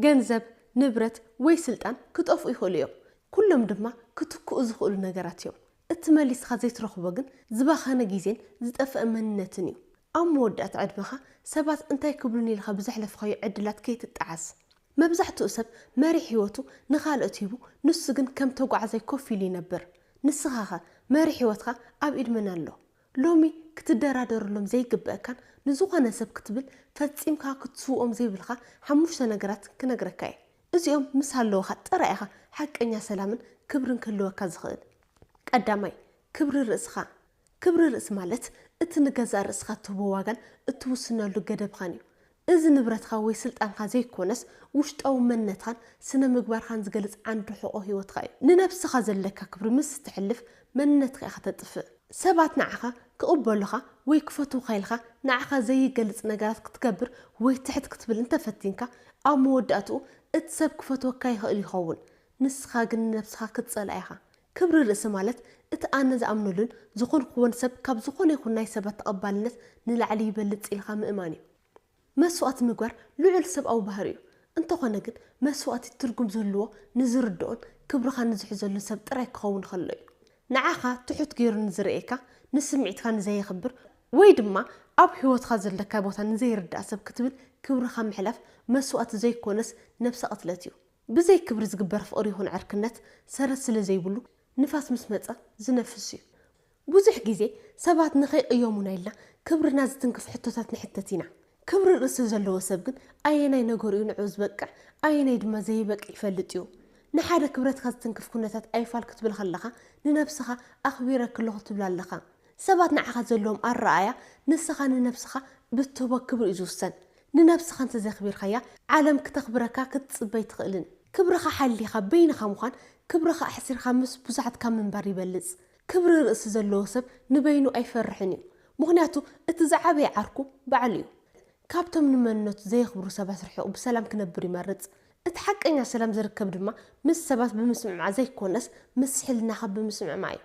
ገንዘብ፣ ንብረት ወይ ስልጣን ክጠፍኡ ይኽእሉ እዮም። ኩሎም ድማ ክትክኡ ዝኽእሉ ነገራት እዮም። እቲ መሊስኻ ዘይትረኽቦ ግን ዝባኸነ ግዜን ዝጠፍአ መንነትን እዩ። ኣብ መወዳእታ ዕድመኻ ሰባት እንታይ ክብሉኒ ኢልካ ብዘሕለፍካዮ ዕድላት ከይትጠዓስ። መብዛሕትኡ ሰብ መሪሕ ህይወቱ ንኻልኦት ሂቡ፣ ንሱ ግን ከም ተጓዓዛይ ኮፍ ኢሉ ይነብር። ንስኻኸ መሪሕ ህይወትካ ኣብ ኢድ መን ኣሎ? ሎሚ ክትደራደረሎም ዘይግበአካን ንዝኾነ ሰብ ክትብል ፈጺምካ ክትስውኦም ዘይብልካ ሓሙሽተ ነገራት ክነግረካ እየ። እዚኦም ምስ ሃለውኻ ጥራይ ኢኻ ሓቀኛ ሰላምን ክብርን ክህልወካ ዝኽእል። ቀዳማይ፣ ክብሪ ርእስኻ። ክብሪ ርእሲ ማለት እቲ ንገዛእ ርእስኻ ትህቦ ዋጋን እትውስነሉ ገደብኻን እዩ። እዚ ንብረትካ ወይ ስልጣንካ ዘይኮነስ፣ ውሽጣዊ መንነትካን ስነ ምግባርካን ዝገልጽ ዓንዲ ሕቖ ህይወትካ እዩ። ንነብስኻ ዘለካ ክብሪ ምስ ትሕልፍ፣ መንነትካ ኢኻ ተጥፍእ። ሰባት ንዓኻ ክቕበሉኻ ወይ ክፈትዉኻ ኢልካ ንዓኻ ዘይገልጽ ነገራት ክትገብር ወይ ትሕት ክትብል እንተፈቲንካ፣ ኣብ መወዳእትኡ እቲ ሰብ ክፈትወካ ይኽእል ይኸውን፣ ንስኻ ግን ንነብስኻ ክትጸልኣ ኢኻ። ክብሪ ርእሲ ማለት እቲ ኣነ ዝኣምነሉን ዝኾንኩዎን ሰብ ካብ ዝኾነ ይኹን ናይ ሰባት ተቐባልነት ንላዕሊ ይበልጽ ኢልካ ምእማን እዩ። መስዋእቲ ምግባር ልዑል ሰብኣዊ ባህሪ እዩ። እንተኾነ ግን መስዋእቲ ትርጉም ዝህልዎ ንዝርድኦን ክብርኻ ንዝሕዘሉን ሰብ ጥራይ ክኸውን ከሎ እዩ። ንዓኻ ትሑት ገይሩ ንዝርእየካ፣ ንስምዒትካ ንዘየኽብር ወይ ድማ ኣብ ህይወትካ ዘለካ ቦታ ንዘይርዳእ ሰብ ክትብል ክብርኻ ምሕላፍ መስዋእቲ ዘይኮነስ ነብሰ ቅትለት እዩ። ብዘይ ክብሪ ዝግበር ፍቕሪ ይኹን ዕርክነት ሰረት ስለ ዘይብሉ ንፋስ ምስ መጸ ዝነፍስ እዩ። ብዙሕ ግዜ ሰባት ንኸይቕየሙና ኢልና ክብርና ዝትንክፍ ሕቶታት ንሕተት ኢና። ክብሪ ርእሲ ዘለዎ ሰብ ግን ኣየናይ ነገሩ እዩ ንዕኡ ዝበቅዕ ኣየናይ ድማ ዘይበቅዕ ይፈልጥ እዩ። ንሓደ ክብረትካ ዝትንክፍ ኩነታት ኣይፋል ክትብል ከለኻ ንነብስኻ ኣኽቢረኪ ኣለኹ ትብል ኣለኻ። ሰባት ንዓኻ ዘለዎም ኣረኣእያ ንስኻ ንነብስኻ ብትህቦ ክብሪ እዩ ዝውሰን። ንነብስኻ እንተዘኽቢርካያ ዓለም ክተኽብረካ ክትጽበ ኣይትኽእልን። ክብርኻ ሓሊኻ በይንኻ ምዃን ክብርኻ ኣሕሲርካ ምስ ብዙሓት ካብ ምንባር ይበልጽ። ክብሪ ርእሲ ዘለዎ ሰብ ንበይኑ ኣይፈርሕን እዩ። ምኽንያቱ እቲ ዝዓበየ ዓርኩ ባዕሉ እዩ። ካብቶም ንመንነቱ ዘየኽብሩ ሰባት ርሒቑ ብሰላም ክነብር ይመርጽ። እቲ ሓቀኛ ሰላም ዝርከብ ድማ ምስ ሰባት ብምስምዕማዕ ዘይኮነስ ምስ ሕልናኻ ብምስምዕማዕ እዩ።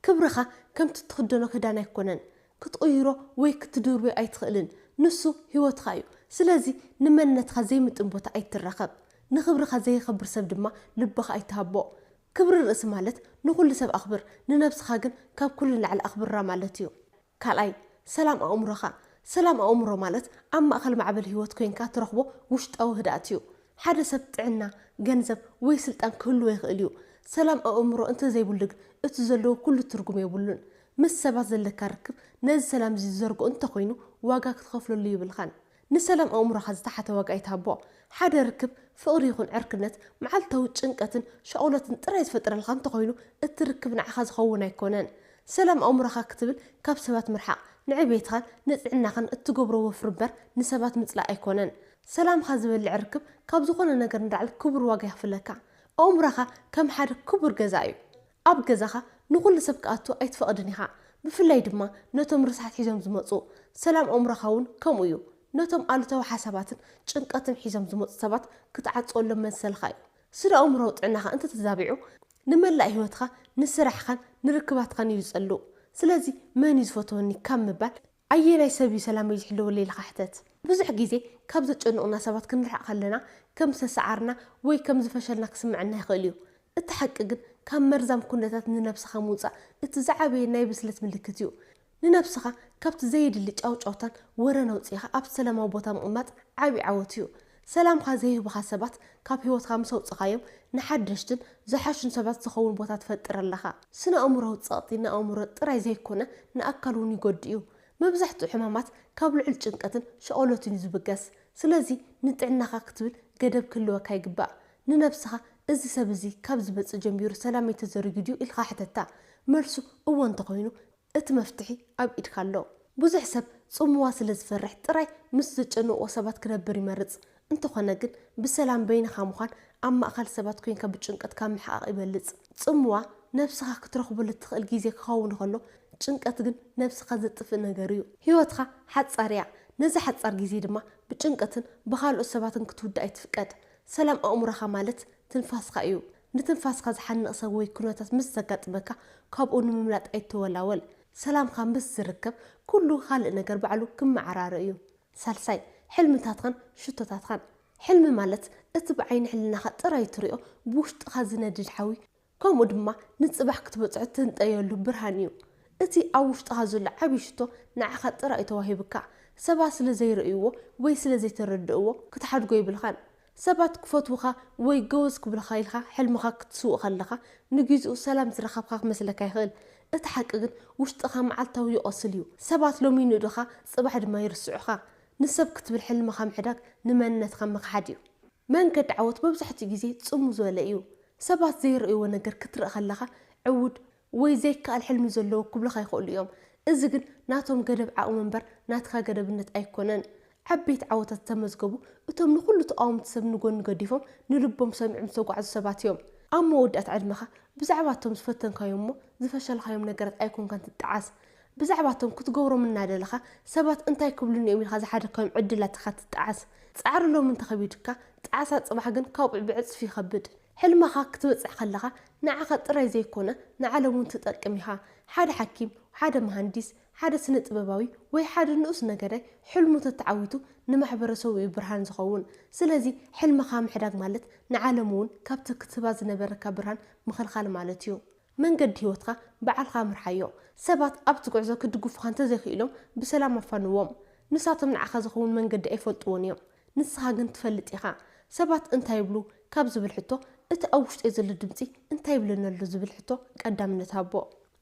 ክብርኻ ከምቲ እትኽደኖ ክዳን ኣይኮነን። ክትቕይሮ ወይ ክትድርብዮ ኣይትኽእልን። ንሱ ህይወትኻ እዩ። ስለዚ ንመንነትኻ ዘይምጥን ቦታ ኣይትራኸብ። ንኽብርኻ ዘየኽብር ሰብ ድማ ልብኻ ኣይትሃቦ። ክብሪ ርእሲ ማለት ንኹሉ ሰብ ኣኽብር፣ ንነብስኻ ግን ካብ ኩሉ ንላዕሊ ኣኽብራ ማለት እዩ። ካልኣይ፣ ሰላም ኣእምሮኻ። ሰላም ኣእምሮ ማለት ኣብ ማእከል ማዕበል ህይወት ኮይንካ ትረኽቦ ውሽጣዊ ህድኣት እዩ። ሓደ ሰብ ጥዕና፣ ገንዘብ ወይ ስልጣን ክህልዎ ይኽእል እዩ። ሰላም ኣእምሮ እንተዘይብሉ ግን እቲ ዘለዎ ኩሉ ትርጉም የብሉን። ምስ ሰባት ዘለካ ርክብ ነዚ ሰላም እዚ ዝዘርግኦ እንተኾይኑ ዋጋ ክትኸፍለሉ ይብልኻን። ንሰላም ኣእምሮኻ ዝተሓተ ዋጋ ኣይትሃቦ። ሓደ ርክብ ፍቕሪ ይኹን ዕርክነት መዓልታዊ ጭንቀትን ሻቕሎትን ጥራይ ዝፈጥረልካ እንተኾይኑ እቲ ርክብ ንዓኻ ዝኸውን ኣይኮነን። ሰላም ኣእምሮኻ ክትብል ካብ ሰባት ምርሓቕ፣ ንዕቤትኻን ንጥዕናኻን እትገብሮ ወፍሪ እምበር ንሰባት ምጽላእ ኣይኮነን። ሰላምኻ ዝበልዕ ርክብ ካብ ዝኾነ ነገር ንላዕሊ ክቡር ዋጋ የኽፍለካ። ኣእምሮኻ ከም ሓደ ክቡር ገዛ እዩ። ኣብ ገዛኻ ንኹሉ ሰብ ክኣቱ ኣይትፈቕድን ኢኻ። ብፍላይ ድማ ነቶም ርስሓት ሒዞም ዝመጹ። ሰላም ኣእምሮኻ እውን ከምኡ እዩ። ነቶም ኣሉታዊ ሓሳባትን ጭንቀትን ሒዞም ዝመጹ ሰባት ክትዓጽወሎም መሰልኻ እዩ። ስነ ኣእምሮዊ ጥዕናኻ እንተተዛቢዑ ንመላእ ህይወትኻ፣ ንስራሕኻን ንርክባትካን እዩ ዝጸልው። ስለዚ መን እዩ ዝፈትወኒ ካብ ምባል ኣየናይ ሰብ እዩ ሰላመይ ዝሕልወለይ ኢልካ ሕተት። ብዙሕ ግዜ ካብ ዘጨንቑና ሰባት ክንርሕቕ ከለና ከም ዝተሰዓርና ወይ ከም ዝፈሸልና ክስምዐና ይኽእል እዩ። እቲ ሓቂ ግን ካብ መርዛም ኩነታት ንነብስኻ ምውጻእ እቲ ዝዓበየ ናይ ብስለት ምልክት እዩ። ንነብስኻ ካብቲ ዘየድሊ ጫውጫውታን ወረን ኣውጺእኻ ኣብ ሰላማዊ ቦታ ምቕማጥ ዓቢ ዓወት እዩ። ሰላምካ ዘይህቡኻ ሰባት ካብ ህይወትካ ምስ ኣውጽኻዮም ንሓደሽትን ዝሓሹን ሰባት ዝኸውን ቦታ ትፈጥር ኣለኻ። ስነ ኣእምሮዊ ጸቕጢ ንኣእምሮ ጥራይ ዘይኮነ ንኣካል እውን ይጎድእ እዩ። መብዛሕትኡ ሕማማት ካብ ልዑል ጭንቀትን ሻቕሎትን እዩ ዝብገስ። ስለዚ ንጥዕናኻ ክትብል ገደብ ክህልወካ ይግባእ። ንነብስኻ እዚ ሰብ እዚ ካብ ዝመጽእ ጀሚሩ ሰላመይ ተዘሪጉ ድዩ ኢልካ ሕተታ። መልሱ እወ እንተኾይኑ እቲ መፍትሒ ኣብ ኢድካ ኣሎ። ብዙሕ ሰብ ጽምዋ ስለ ዝፈርሕ ጥራይ ምስ ዘጨንቕዎ ሰባት ክነብር ይመርጽ። እንተኾነ ግን ብሰላም በይንኻ ምዃን ኣብ ማእከል ሰባት ኮይንካ ብጭንቀትካ ምሕቓቕ ይበልጽ። ጽምዋ ነብስኻ ክትረኽበሉ እትኽእል ግዜ ክኸውን ከሎ ጭንቀት ግን ነብስኻ ዘጥፍእ ነገር እዩ። ህይወትኻ ሓጻር እያ። ነዛ ሓጻር ግዜ ድማ ብጭንቀትን ብኻልኦት ሰባትን ክትውዳእ ኣይትፍቀድ። ሰላም ኣእምሮኻ ማለት ትንፋስኻ እዩ። ንትንፋስኻ ዝሓንቕ ሰብ ወይ ኩነታት ምስ ዘጋጥመካ ካብኡ ንምምላጥ ኣይትወላወል። ሰላምካ ምስ ዝርከብ ኩሉ ካልእ ነገር ባዕሉ ክመዓራረ እዩ። ሳልሳይ፣ ሕልምታትኻን ሽቶታትኻን። ሕልሚ ማለት እቲ ብዓይኒ ሕልናኻ ጥራይ ትሪኦ ብውሽጥኻ ዝነድድ ሓዊ፣ ከምኡ ድማ ንጽባሕ ክትበጽሖ ትንጠየሉ ብርሃን እዩ። እቲ ኣብ ውሽጥኻ ዘሎ ዓብዪ ሽቶ ንዓኻ ጥራይ እዩ ተዋሂብካ። ሰባት ስለ ዘይርእይዎ ወይ ስለ ዘይተረድእዎ ክትሓድጎ ይብልኻን። ሰባት ክፈትውኻ ወይ ጎበዝ ክብልኻ ኢልካ ሕልምኻ ክትስውእ ከለኻ ንግዚኡ ሰላም ዝረኸብካ ክመስለካ ይኽእል። እቲ ሓቂ ግን ውሽጥኻ መዓልታዊ ይቖስል እዩ። ሰባት ሎሚ ይንእዱኻ፣ ጽባሕ ድማ ይርስዑኻ። ንሰብ ክትብል ሕልምኻ ምሕዳግ ንመንነትኻ ምኽሓድ እዩ። መንገዲ ዓወት መብዛሕትኡ ግዜ ጽምው ዝበለ እዩ። ሰባት ዘይርእይዎ ነገር ክትርኢ ከለኻ ዕዉድ ወይ ዘይከኣል ሕልሚ ዘለዎ ክብሉኻ ይኽእሉ እዮም። እዚ ግን ናቶም ገደብ ዓቕሚ እምበር ናትካ ገደብነት ኣይኮነን። ዓበይቲ ዓወታት ዝተመዝገቡ እቶም ንኹሉ ተቓወምቲ ሰብ ንጎኒ ገዲፎም ንልቦም ሰሚዖም ዝተጓዕዙ ሰባት እዮም። ኣብ መወዳእታ ዕድመኻ ብዛዕባቶም ዝፈተንካዮም እሞ ዝፈሸልካዮም ነገራት ኣይኮንካን ትጠዓስ። ብዛዕባቶም ክትገብሮም እናደለኻ ሰባት እንታይ ክብሉኒ እዮም ኢልካ ዝሓደግካዮም ዕድላት ኢኻ ትጠዓስ። ጻዕሪ ሎሚ እንተኸቢድካ፣ ጣዕሳ ጽባሕ ግን ካብኡ ብዕጽፊ ይኸብድ። ሕልምኻ ክትበጽሕ ከለኻ ንዓኻ ጥራይ ዘይኮነ ንዓለም እውን ትጠቅም ኢኻ። ሓደ ሓኪም፣ ሓደ መሃንዲስ፣ ሓደ ስነ ጥበባዊ ወይ ሓደ ንኡስ ነገዳይ ሕልሙ ተተዓዊቱ ንማሕበረሰቡ እዩ ብርሃን ዝኸውን። ስለዚ ሕልምኻ ምሕዳግ ማለት ንዓለም እውን ካብቲ ክትህባ ዝነበረካ ብርሃን ምኽልኻል ማለት እዩ። መንገዲ ህይወትካ ባዕልኻ ምርሓዮ። ሰባት ኣብቲ ጉዕዞ ክድግፉኻ እንተዘይክኢሎም ብሰላም ኣፋንዎም። ንሳቶም ንዓኻ ዝኸውን መንገዲ ኣይፈልጥዎን እዮም። ንስኻ ግን ትፈልጥ ኢኻ። ሰባት እንታይ ይብሉ ካብ ዝብል ሕቶ እቲ ኣብ ውሽጠይ ዘሎ ድምፂ እንታይ ይብለኒ ኣሎ ዝብል ሕቶ ቀዳምነት ሃቦ።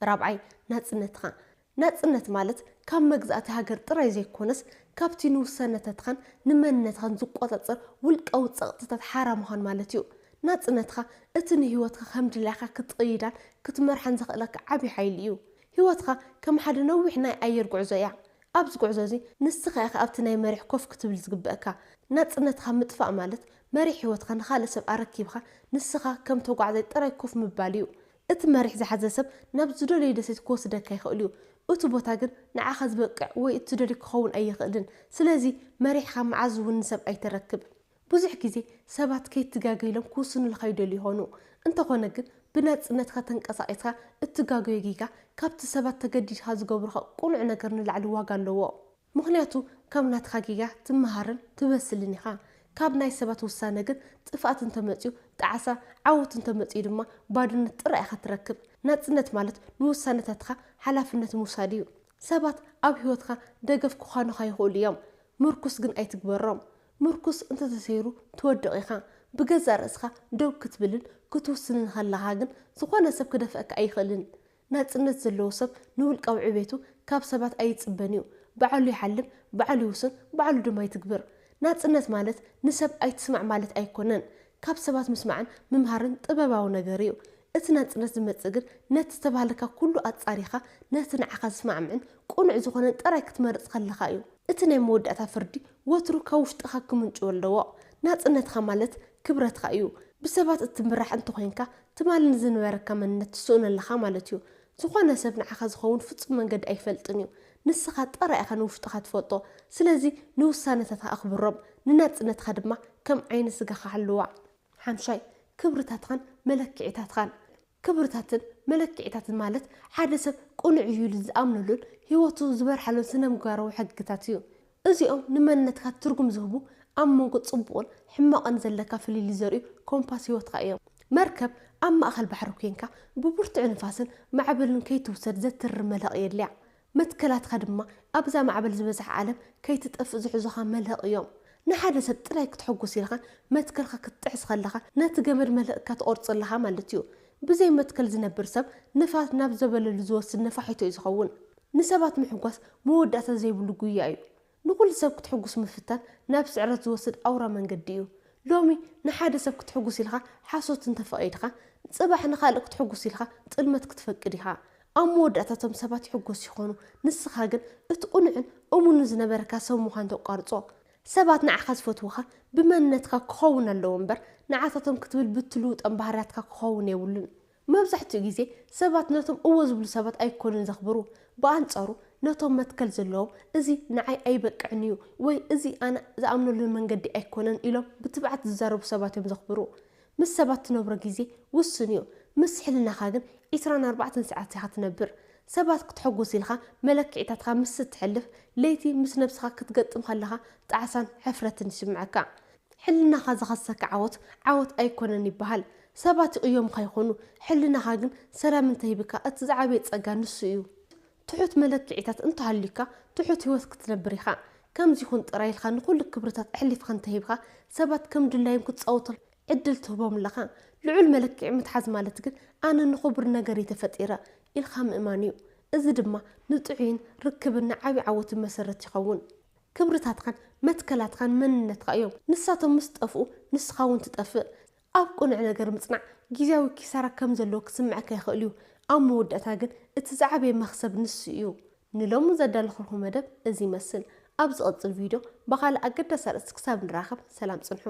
ራብዓይ፣ ናፅነትኻ። ናጽነት ማለት ካብ መግዛእቲ ሃገር ጥራይ ዘይኮነስ፣ ካብቲ ንውሳነታትኻን ንመንነትኻን ዝቆጻጸር ውልቃዊ ጸቕጥታት ሓራ ምዃን ማለት እዩ። ናጽነትኻ እቲ ንህይወትካ ከም ድላይካ ክትቕይዳን ክትመርሓን ዘኽእለካ ዓቢ ሓይሊ እዩ። ህይወትካ ከም ሓደ ነዊሕ ናይ ኣየር ጉዕዞ እያ። ኣብዚ ጉዕዞ እዚ ንስኻ ኢኻ ኣብቲ ናይ መሪሕ ኮፍ ክትብል ዝግበእካ። ናጽነትኻ ምጥፋእ ማለት መሪሕ ህይወትካ ንኻልእ ሰብ ኣረኪብካ ንስኻ ከም ተጓዓዛይ ጥራይ ኮፍ ምባል እዩ። እቲ መሪሕ ዝሓዘ ሰብ ናብ ዝደለዮ ደሴት ክወስደካ ይኽእል እዩ። እቲ ቦታ ግን ንዓኻ ዝበቅዕ ወይ እትደልዮ ክኸውን ኣይኽእልን። ስለዚ መሪሕኻ መዓዝ እውን ንሰብ ኣይተረክብ። ብዙሕ ግዜ ሰባት ከይትጋገ ኢሎም ክውስኑልካ ይደልዩ ይኾኑ። እንተኾነ ግን ብናጽነትካ ተንቀሳቒስካ እትጋገዮ ጌጋ ካብቲ ሰባት ተገዲድካ ዝገብሩኻ ቅኑዕ ነገር ንላዕሊ ዋጋ ኣለዎ። ምኽንያቱ ካብ ናትካ ጌጋ ትመሃርን ትበስልን ኢኻ። ካብ ናይ ሰባት ውሳነ ግን ጥፍኣት እንተመጽዩ ጣዕሳ፣ ዓወት እንተመጽዩ ድማ ባዶነት ጥራይ ኢኻ ትረክብ። ናጽነት ማለት ንውሳነታትካ ሓላፍነት ምውሳድ እዩ። ሰባት ኣብ ህይወትካ ደገፍ ክኾኑኻ ይኽእሉ እዮም፣ ምርኩስ ግን ኣይትግበሮም። ምርኩስ እንተተሰይሩ ትወድቕ ኢኻ። ብገዛእ ርእስኻ ደው ክትብልን ክትውስንን ከለኻ ግን ዝኾነ ሰብ ክደፍአካ ኣይኽእልን። ናጽነት ዘለዎ ሰብ ንውልቃዊ ዕቤቱ ካብ ሰባት ኣይጽበን እዩ። ባዕሉ ይሓልም፣ ባዕሉ ይውስን፣ ባዕሉ ድማ ይትግብር። ናጽነት ማለት ንሰብ ኣይትስማዕ ማለት ኣይኮነን። ካብ ሰባት ምስማዕን ምምሃርን ጥበባዊ ነገር እዩ። እቲ ናጽነት ዝመጽእ ግን ነቲ ዝተባህለካ ኩሉ ኣጻሪኻ ነቲ ንዓኻ ዝስማዕምዕን ቅኑዕ ዝኾነን ጥራይ ክትመርጽ ከለኻ እዩ። እቲ ናይ መወዳእታ ፍርዲ ወትሩ ካብ ውሽጥኻ ክምንጭው ኣለዎ። ናጽነትኻ ማለት ክብረትካ እዩ። ብሰባት እትምራሕ እንተኾይንካ ትማሊ ንዝነበረካ መንነት ትስእኖ ኣለኻ ማለት እዩ። ዝኾነ ሰብ ንዓኻ ዝኸውን ፍጹም መንገዲ ኣይፈልጥን እዩ። ንስኻ ጥራይ ኢኻ ንውሽጥኻ ትፈልጦ። ስለዚ ንውሳነታትካ ኣኽብሮም፣ ንናጽነትካ ድማ ከም ዓይኒ ስጋኻ ሓልዋ። ሓምሻይ፣ ክብርታትኻን መለክዒታትኻን። ክብርታትን መለክዒታትን ማለት ሓደ ሰብ ቅኑዕ እዩ ኢሉ ዝኣምነሉን ህይወቱ ዝበርሓሉን ስነ ምግባራዊ ሕግታት እዩ። እዚኦም ንመንነትካ ትርጉም ዝህቡ ኣብ መንጎ ጽቡቕን ሕማቕን ዘለካ ፍልልይ ዘርእዩ ኮምፓስ ህይወትካ እዮም። መርከብ ኣብ ማእከል ባሕሪ ኮይንካ ብብርቱዕ ንፋስን ማዕበልን ከይትውሰድ ዘትርር መልህቕ የድልያ። መትከላትካ ድማ ኣብዛ ማዕበል ዝበዝሓ ዓለም ከይትጠፍእ ዝሕዙኻ መልህቕ እዮም። ንሓደ ሰብ ጥራይ ክትሕጉስ ኢልካ መትከልካ ክትጥሕስ ከለኻ ነቲ ገመድ መልህቕካ ትቖርጾ ኣለኻ ማለት እዩ። ብዘይ መትከል ዝነብር ሰብ ንፋስ ናብ ዘበለሉ ዝወስድ ነፋሒቶ እዩ ዝኸውን። ንሰባት ምሕጓስ መወዳእታ ዘይብሉ ጉያ እዩ። ንኹሉ ሰብ ክትሕጉስ ምፍታን ናብ ስዕረት ዝወስድ ኣውራ መንገዲ እዩ። ሎሚ ንሓደ ሰብ ክትሕጉስ ኢልካ ሓሶት እንተፈቒድካ፣ ጽባሕ ንኻልእ ክትሕጉስ ኢልካ ጥልመት ክትፈቅድ ኢኻ። ኣብ መወዳእታ እቶም ሰባት ይሕጎሱ ይኾኑ፣ ንስኻ ግን እቲ ቅኑዕን እሙንን ዝነበረካ ሰብ ምዃን ተቋርጾ። ሰባት ንዓኻ ዝፈትዉኻ ብመንነትካ ክኸውን ኣለዎ እምበር፣ ንዓታቶም ክትብል ብትልውጦም ባህርያትካ ክኸውን የብሉን። መብዛሕትኡ ግዜ ሰባት ነቶም እወ ዝብሉ ሰባት ኣይኮኑን ዘኽብሩ። ብኣንጻሩ ነቶም መትከል ዘለዎም፣ "እዚ ንዓይ ኣይበቅዕን እዩ" ወይ "እዚ ኣነ ዝኣምነሉ መንገዲ ኣይኮነን" ኢሎም ብትብዓት ዝዛረቡ ሰባት እዮም ዘኽብሩ። ምስ ሰባት ትነብሮ ግዜ ውሱን እዩ። ምስ ሕልናኻ ግን ዒስራን ኣርባዕተን ሰዓት ኢኻ ትነብር። ሰባት ክትሕጉስ ኢልካ መለክዒታትካ ምስ እትሕልፍ፣ ለይቲ ምስ ነብስኻ ክትገጥም ከለኻ ጣዕሳን ሕፍረትን ይስምዓካ። ሕልናኻ ዝኸሰካ ዓወት ዓወት ኣይኮነን ይበሃል። ሰባት ይቕዮምኻ ይኾኑ፣ ሕልናኻ ግን ሰላም እንተሂብካ እቲ ዝዓበየ ጸጋ ንሱ እዩ። ትሑት መለክዒታት እንተሃልዩካ ትሑት ህይወት ክትነብር ኢኻ። ከምዚ ይኹን ጥራይ ኢልካ ንኹሉ ክብርታት ኣሕሊፍካ እንተሂብካ ሰባት ከም ድላዮም ክትጻወተሉ ዕድል ትህቦም ኣለኻ። ልዑል መለክዒ ምትሓዝ ማለት ግን ኣነ ንኽቡር ነገር እየ ተፈጢረ ኢልካ ምእማን እዩ። እዚ ድማ ንጥዑይን ርክብን ንዓቢ ዓወትን መሰረት ይኸውን። ክብርታትኻን መትከላትኻን መንነትካ እዮም። ንሳቶም ምስ ጠፍኡ ንስኻ እውን ትጠፍእ። ኣብ ቅኑዕ ነገር ምጽናዕ ግዜያዊ ኪሳራ ከም ዘለዎ ክስምዐካ ይኽእል እዩ። ኣብ መወዳእታ ግን እቲ ዝዓበየ መኽሰብ ንሱ እዩ። ንሎሚ ዘዳለኹልኩም መደብ እዚ ይመስል። ኣብ ዝቐጽል ቪድዮ ብኻልእ ኣገዳሲ ኣርእስቲ ክሳብ ንራኸብ ሰላም ጽንሑ።